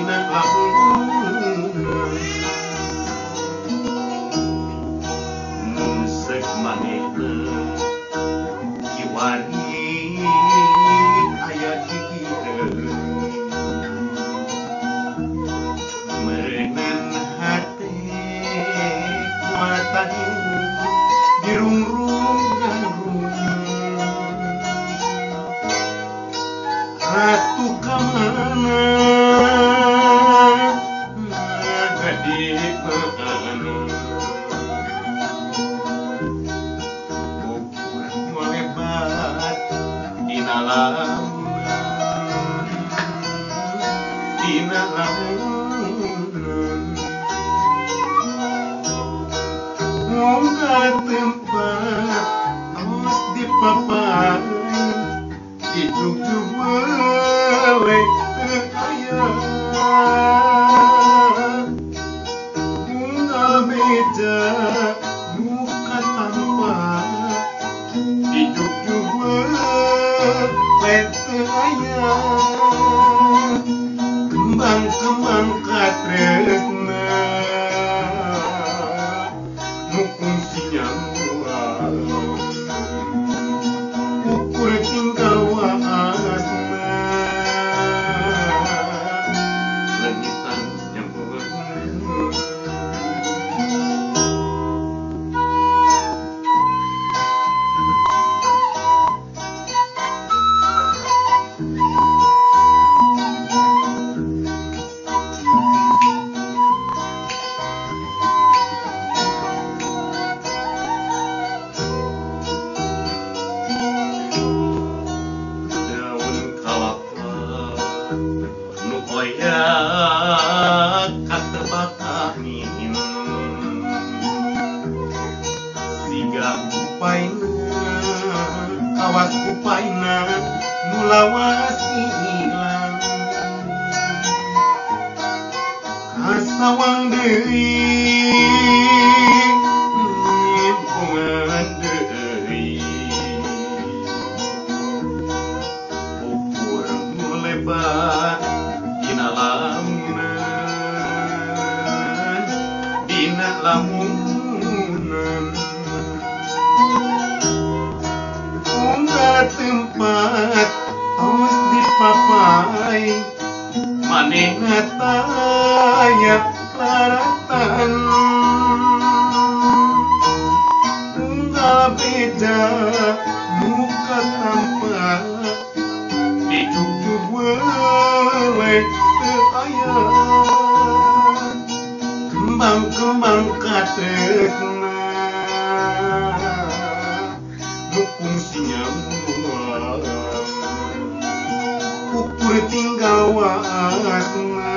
dina lamunan Munsek manehna kiwari aya di dieu Meureunan hate kuat dirungrung Ratu kamana di mana Ukur lebat dina lamunan dina lamunan Moga tempat tos dipapai dijugjug weleh teu aya Unggal beja nu katampa dijugjug weleh teu aya Kembang-kembang katresna nu kungsi nyambuhan Ukur tinggal waasna Lengitan nyambuhan. Daun kalapa nu koyak katebak angin Siga kupaina kawas kupaina nu lawas ilang Kasawang deui nimpungan deui Ukur nu lebat dina lamunan dina lamunan Unggal tempat tos dipapai manehna taya laratan Unggal beja nu katampa dijugjug weleh teu aya Kembang-kembang katresna nu kungsi nyambuhan Ukur tinggal waasna.